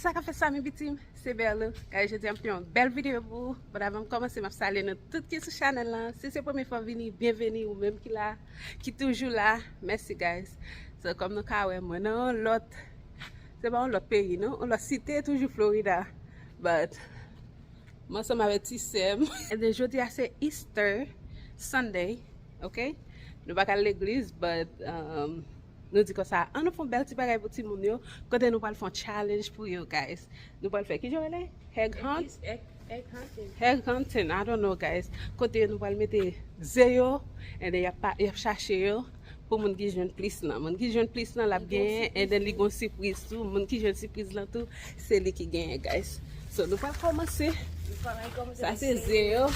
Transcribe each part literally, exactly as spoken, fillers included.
Sa k ap fèt, zanmi pitit m, se Berlou. Guys, jodi a m fè yon bèl videyo pou ou. But avan m kòmanse, m ap salye nou tout ki sou chanèl lan. Si se premye fwa w vini, byenveni. Ou menm ki la, ki toujou la, mèsi, guys. So, kòm nou ka wè, mwen nan yon lòt, se pa yon lòt peyi, non, yon lòt site, toujou Florida. But m ansanm avèk ti sè m. And then jodi a se Easter Sunday, ok? Nou pa ka al legliz, but um, nou di konsa, ann nou fè yon bèl ti bagay pou timoun yo, kote nou pral fè yon challenge pou yo, guys. Nou pral fè, ki jan w rele? Egg hunt? Egg, egg hunting. Egg hunting, I don't know, guys. Kote nou pral mete ze yo, and then y ap, pa- y ap chache yo pou moun ki jwenn plis lan. Moun ki jwenn plis lan, l ap genyen, and then li gon sipriz tou. Moun ki jwenn sipriz lan tou, se li ki genyen, guys. So, nou pral kòmanse. Sa se ze yo.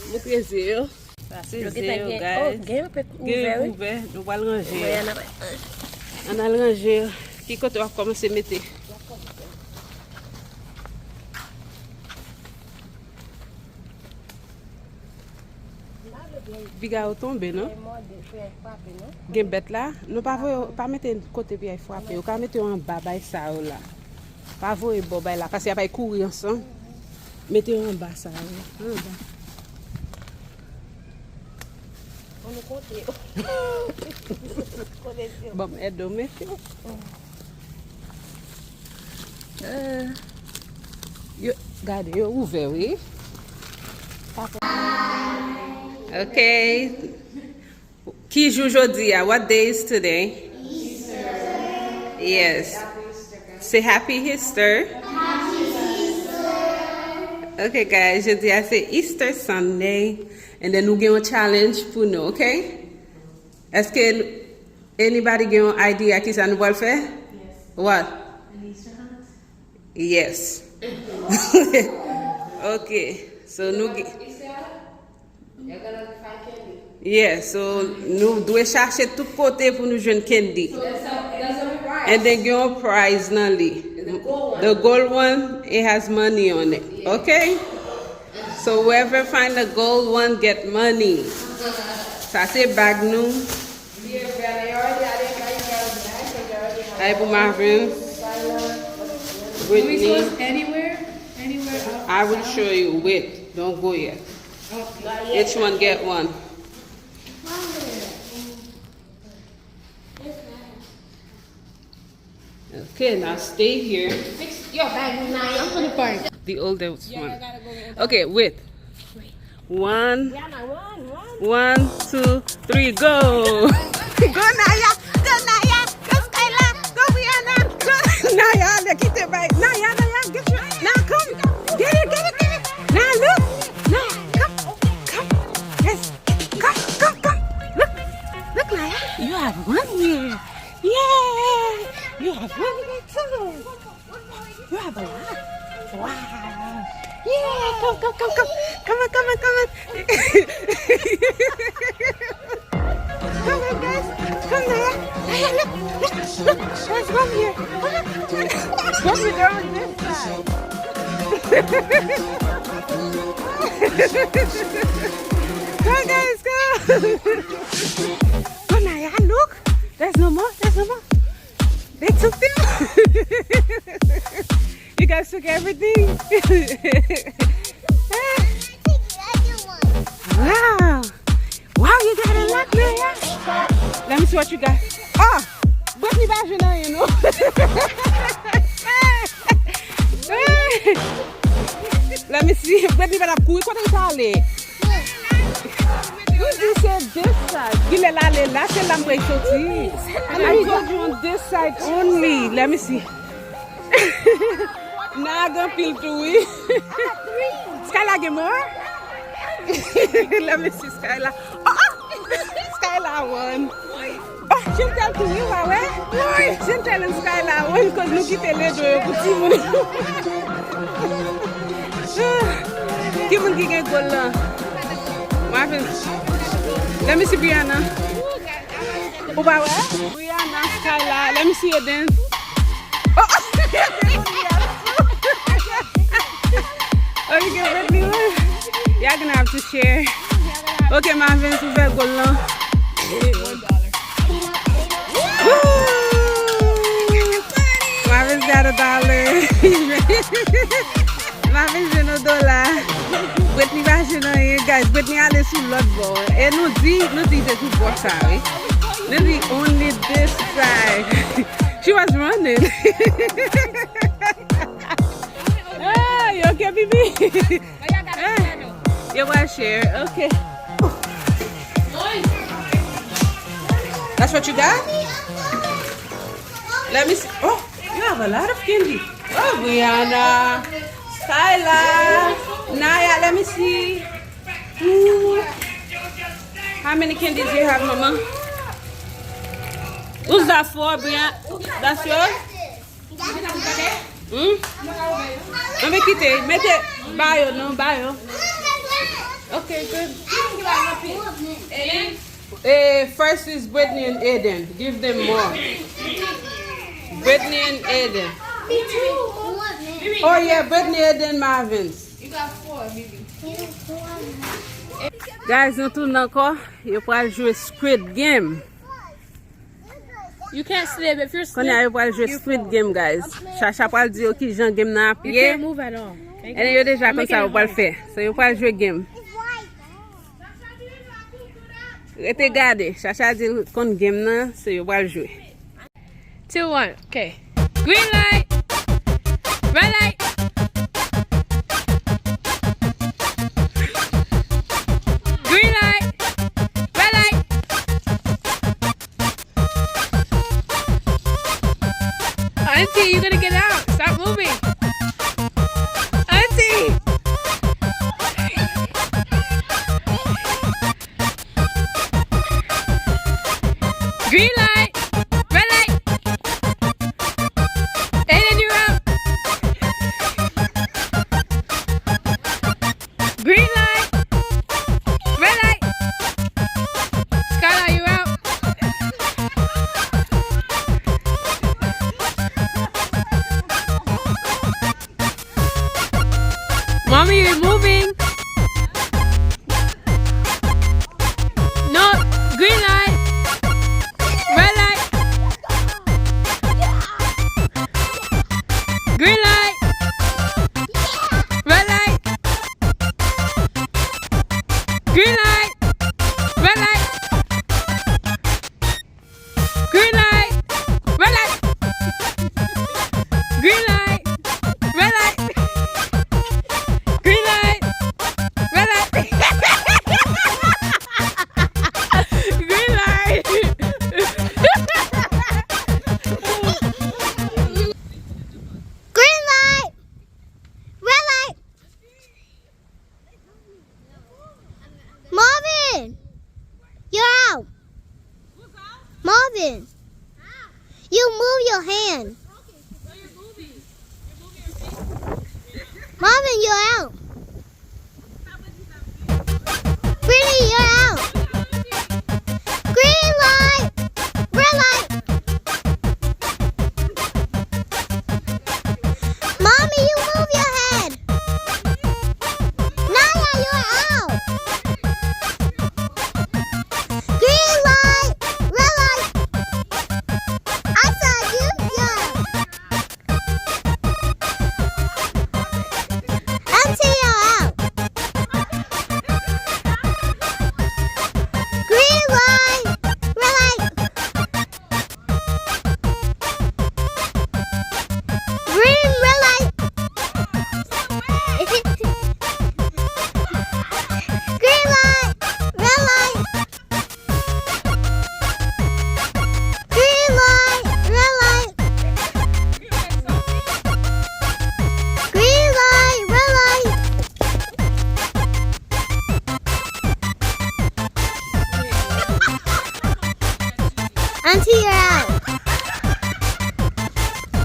Moutre ze yo. Sa se ze yo, guys. Gen kouvè, nou pral ranje yo. Ann al ranje yo. Ki kote w ap kòmanse mete? Piga yo tonbe, non? Gen bèt la, nou pa voye, pa mete kote piyay frape. Ou ka mete yo anba bay sa yo la. Pa voye bò bay la, paske y ap al kouri ansanm. Mete yo anba sa yo la. Anba. Ban m ède w mete. Eh, yo, gade, yo ouvè, wi. Ok. Ki jou jodi a? What day is today? Yes. Say happy Easter. Ok, guys, jodi a se Easter Sunday. And then nou gen yon challenge pou nou, ok? Èske anybody gen yon idea ki sa nou pral fè? What? Yes. Ok. So nou gen Yeah, so nou dwe chache tout kote pou nou jwenn candy. And then gen yon prize nan li. The gold one, it has money on it. Ok? So whoever find the gold one get money. Sa se bag nou. Ay pou Marvin. Whitney. I will show you. Wait, don't go yet. Each one get one. Okay, now stay here. Fix your bag, Naya. I'm gonna park. The oldest one. Okay, wait. One. One, two, three, go. Go, Naya. Go, Naya. Go, Skyla. Go, Brianna. Go, Naya. Ale, kite bay. Naya, Naya, get your, now come. Get it, get it, get it. Now look. Now, come, come. Yes. Come, come, come. Look, look, Naya. You have one here. Yeah. You have one here too. You have a lot. Wow. Yeah, come, come, come, come. Come on, come on, come on. Come on, guys. Come there. Hey, look, look, look. There's one here. One with on this side. Go, guys, go. Go, Naya, look. There's no more. There's no more. They took them. You guys took everything? Wow. Wow, you got a lot, man. Let me see what you got. Oh, Brittany pa jwenn anyen, non. Let me see. Brittany pa t ap kouri. Kote l t ale? Ou di se de side. Gilè l ale la, se la m kwè l soti. I told you on this side only. Let me see. Naya gen anpil tou, wi. Skyla gen mò? Let me see Skyla. Oh, oh. Skyla won. Oh, Chantel tou, wi, w a wè? Chantel and Skyla won, cause nou kite ledo yo pou timoun. Ki moun ki gen gòl lan? Marvin. Let me see Brianna. Ou pa wè? Brianna, Skyla, let me see your dance. Oh, oh. Oh, you get Brittany one? Y'all gonna have to share. Ok, Marvin, ou fè gòl lan. Woo! Marvin's got a dollar. M pa vin jwenn yon dola. Britney pa jwenn anyen, guys. Britney ale sou lòt bò. E nou di, nou di se sou bò sa, wi. Nou di only this side. She was running. Ah, you okay, baby? Ah, you wanna share? Okay. That's what you got? Let me see. Oh, you have a lot of candy. Oh, Brianna, Skylar, Naya, let me see. Ooh. How many candies you have, Mama? Who's that for, Brianna? That's yours? Hmm? Ann kite, mete ba yo, non, ba yo. Okay, good. Eh, first is Brittany and Aiden. Give them more. Brittany and Aiden. Oh yeah, Brittany, Aiden, Marvins. Guys, nou tounen ankò. Yo pral jwe Squid Game. You can't sleep if you're Kounye a yo pral jwe Squid Game, guys. Chacha pral di yo kijan game nan ap ye. You can't move at all. And yo deja konn sa yo pral fè. So yo pral jwe game. Rete gade. Chacha di l konn game nan, so yo pral jwe. Two, one, okay. Green light. Red light. Green light. Red light. Auntie, you gonna get out. Stop moving. Auntie. Green light. Red light. Aiden, you're out. Green light. Red light. Skylar, you out. Mommy, you're moving. No, green light. Red light. Green light. Red light. Green light. Red light. Green light. Red light. Green light. Red light. Green light. Red light. Green light. Green light. Red light. Marvin, you're out. Marvin, you move your hand. Marvin, you're out. Brittany, you're out. Green light. Red light. Mommy, you move your head. Naya, you're out. Green light. Red light. I saw you. You're out. Auntie, you're out. Green light, red light. Green, red light. Green light, red light. Green light, red light. Green light, red light. Auntie, you're out.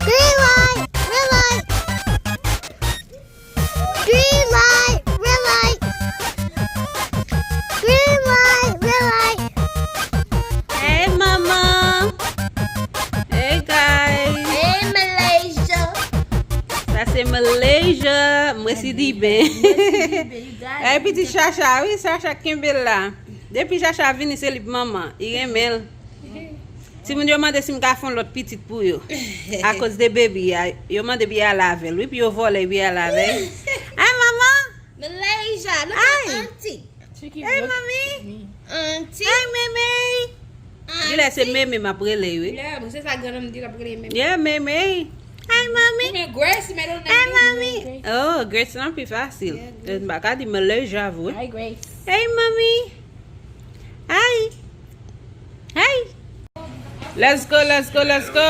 Green light, red light. Green light, red light. Green light, red light. Hey, mama. Hey, guys. Hey, Malaysia. Sa se Malaysia. Mwen si Diben. Mwen si Diben, you got it. Hey, pitit Chacha, wi, Chacha kenbe l la. Depi Chacha vini, se li pou manman. Li renmen l. Timoun yo mande si m ka fè yon lòt pitit pou yo. Akoz de baby a, yo mande pou y al avè l, wi, pou yo vòlè, pou y al avè l. Ay, manman! Malaysia, look at auntie. Hey, mommy! Auntie. Hi, Meme! Genlè se Meme m ap rele, wi. Yeah, bon, se sa grann nonm di l ap rele Meme. Yeah, Meme. Hi, mommy. Ou men Grace, middle name. Hi, mommy. Oh, Grace nan pi fasil. Yeah, Grace. M pa ka di Malaysia, vre. Hi, Grace. Hey, mommy. Hi. Hi. Let's go, let's go, let's go.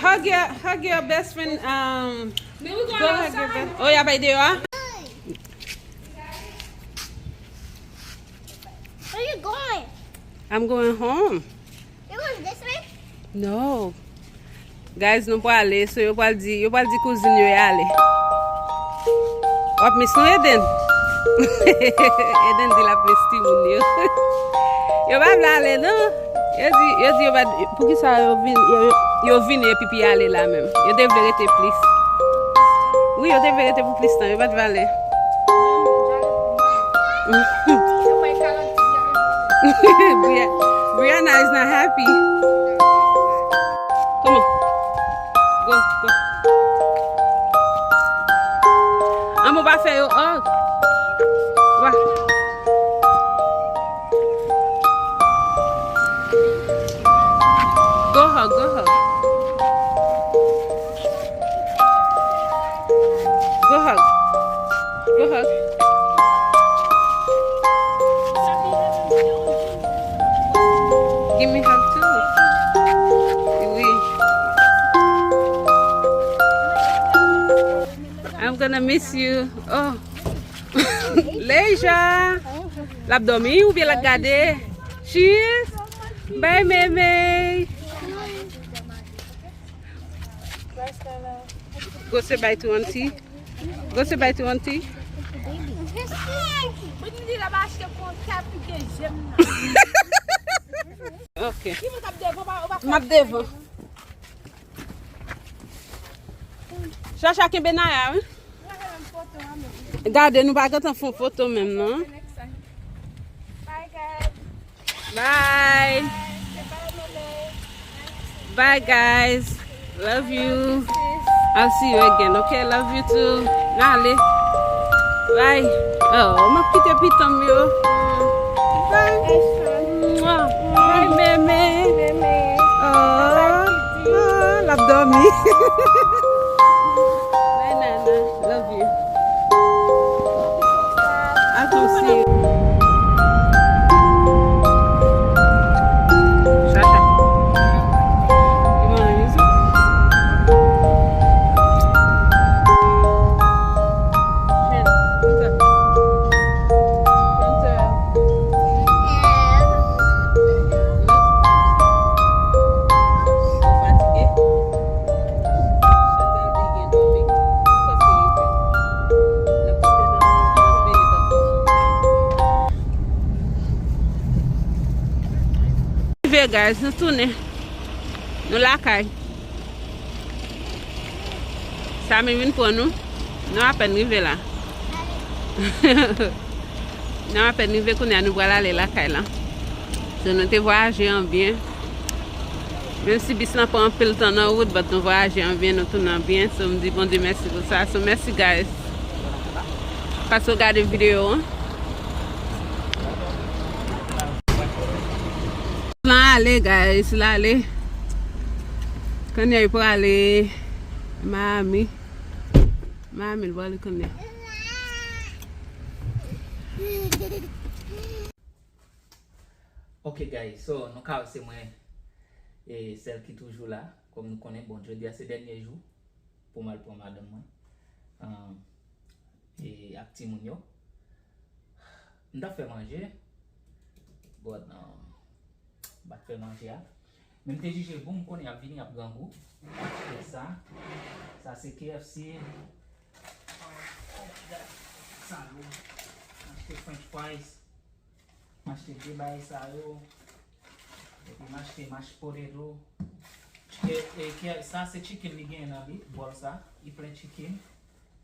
Hug your, hug your best friend. Um, go hug your best. Oh, y ap bay deyò a? Where you going? I'm going home. You going this way? No. Guys, nou prale, so yo pral di, yo pral di kouzin yo y ale. W ap miss nou, Eden? Eden di l ap miss timoun yo. Yo pa vle ale, non. Yo di, yo di yo pa, poukisa yo vin, yo, yo, yo vini epi pou y ale la menm? Yo te vle rete plis. Wi, yo te vle rete pou plis tan, yo pa t vle ale. Bri-, Brianna is not happy. Come on. Go, go. An bon pa fè yo hug. Wa. Go hug, go hug. Go hug. Go hug. Give me hug too. Oui. I'm gonna miss you. Oh. Leja. L ap dòmi oubyen l ap gade? Cheers. Bye, Meme. Go say bye to auntie. Go say bye to auntie. Ok. M ap devan. Chacha kenbe Naya, wi. Gade, nou pa gentan fè yon foto menm, non. Bye. Bye, guys. Love you. I'll see you again, okay? Love you too. Ale. Bye. Oh, m ap kite pitit m yo. Bye. Mwah. Bye, Meme. Oh, oh, l ap dòmi. Bye, Nana. Love you. I come see you. Shasha. You wanna use it? Shen, come here. Come here. Ou fatige? Chantal te gen dòmi. Ou panse li fè? L ap kite nan, nan peyi tankou. Rive, guys, nou tounen. Nou lakay. Samy vin pran nou. Nou apèn rive la. Nou apèn rive kounye a, nou pral ale lakay la. So, nou te vwayaje an byen. Menm si bis lan pran anpil tan nan wout, but nou vwayaje an byen, nou tounen an byen. So, m di Bondye mèsi pou sa. So, mèsi, guys. Paske w gade videyo an. L ale, guys, l ale. Kounye a, li prale Miami. Miami, l prale kounye a. Ok, guys, so, nou ka wè se mwen, e, sèl ki toujou la. Kòm nou konnen, bon, jodi a se dènye jou pou m al pran madanm mwen, um, e ak timoun yo. M t ap fè manje, but, um, m pa t fè manje a. Men m te jije bon, m konnen y ap vini, y ap grangou. M achte sa. Sa se K F C. Sa yo. M achte French fries. M achte de bagay sa yo. Epi m achte mashed potato. E, e, ke, sa se chicken li genyen nan li, bòl sa. Li plen chicken.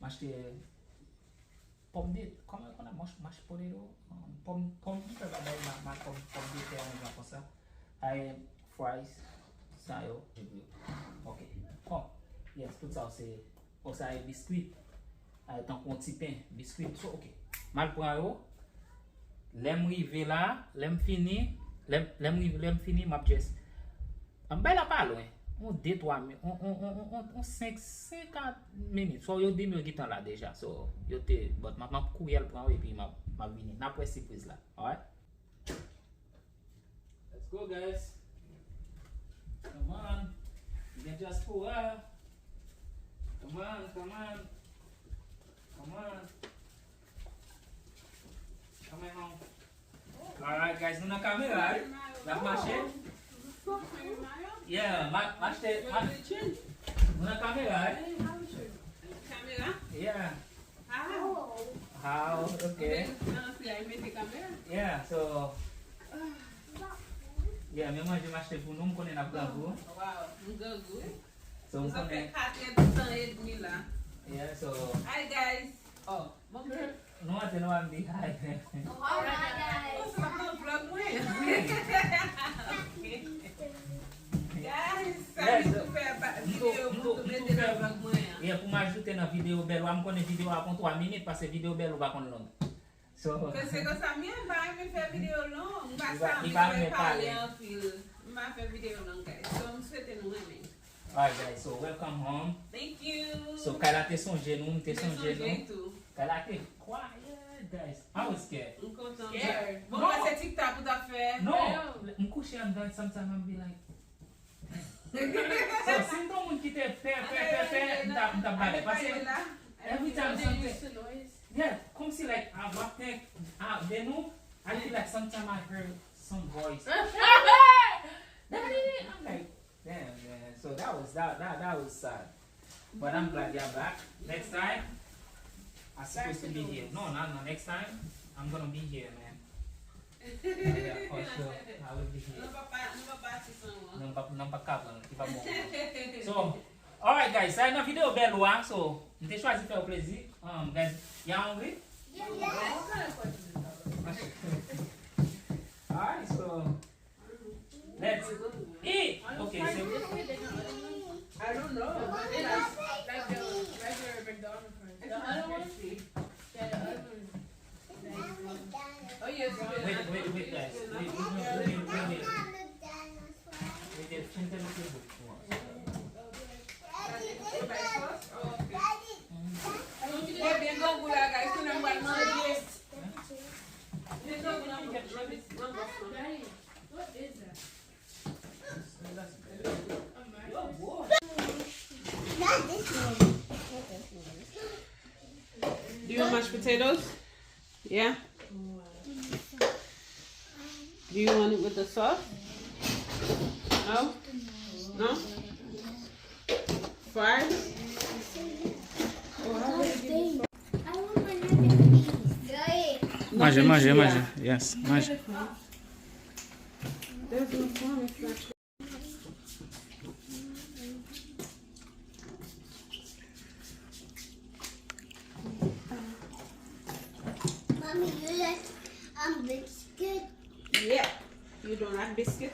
M achte, Pòm de, kòman yo konn ap mash, mash potato? Um, pòm, pòm, m fè bagay ma, ma, pòm, pòm de tè yon jan konsa. Ay, fries, sa yo. Ok. Bon, yes, tout sa yo se, o sa e biskwi. Ay, tankou yon ti pen, biskwi. So, ok. M al pran yo. Lè m rive la, lè m fini, lè m, lè m rive, lè m fini, m ap just, m bay la pa lwen. On de, twa mi-, on, on, on, on, on, on senk, senk a minit. So, yo di m yo gentan la deja. So, yo te, but m ap, m ap kouri al pran yo epi m ap, m ap vini. N ap wè sipriz la. Alright? Let's go, guys. Come on. We get diaspora. Come on, come on. Come on. Come on. Alright, guys, nou nan kamera, eh? N ap mache. Yeah, ma, mache, ma, nou nan kamera, eh? Kamera? Yeah. How? How? Ok. Yeah, so, yeah, men manje m achte pou nou, m konnen n ap grangou. Wow, m grangou, wi. So, m konnen. Sa fè kat èdtan edmi la. Yeah, so. Hi, guys. Oh, bon, nou antre, nou pa m di hi. Oh, hi, guys. Oh, sa nan vlog mwen. Guys, sa m tou fè videyo pou tou mete nan vlog mwen an. Yeah, pou m ajoute nan videyo bèl ou a, m konnen videyo a pran twa minit, paske videyo bèl ou pa konn long. So, se konsa m ye, m pa renmen fè videyo long, m pa sa, m pa renmen pale anpil. M pa fè videyo long, guys. So, m swete nou renmen. Alright, guys, so welcome home. Thank you. So, Kayla te sonje nou, m te sonje nou. Kayla te quiet, guys. I was scared. M kontan. Scared? Bon, se TikTok ou t ap fè. No, m kouche anndan, sometimes I be like, so, si m t yon moun ki te pè, pè, pè, pè, m t ap, m t ap bale. Paske every time something, yeah, kòmsi, like, a, w ap tann, a, de nou, I feel like sometimes I heard some voice. Daddy, I'm like, damn, man. So that was, that, that, that was sad. But I'm glad you're back. Next time, I supposed to be here. No, no, no. Next time, I'm gonna be here, man. Yeah, yeah, for sure. I will be here. Non, papa, non, papa, ti san ou an. Non, pap-, non, pa ka pran, ki pa bon. So, alright, guys, sa nan videyo bèl ou a. So, m te chwazi fè w plezi. Um, guys, y'all hungry? Yes. Alright, so, let's eat. Okay, so. I don't know. Like the, like the McDonald's one. The other one? Yeah, the other one. Oh, yes, wait, wait, wait, guys. Wait, wait, wait, wait, wait, wait. Wait, wait, change the little book for us. Mwen byen grangou la, guys, kounye a m pral manje. Byen grangou nan bouch mwen, nan bòs mwen. Do you want mashed potatoes? Yeah? Do you want it with the sauce? No? No? Fries? Manje, manje, manje. Yes, manje. There's no form, it's not. Mommy, you like, um, biscuit? Yeah. You don't like biscuit?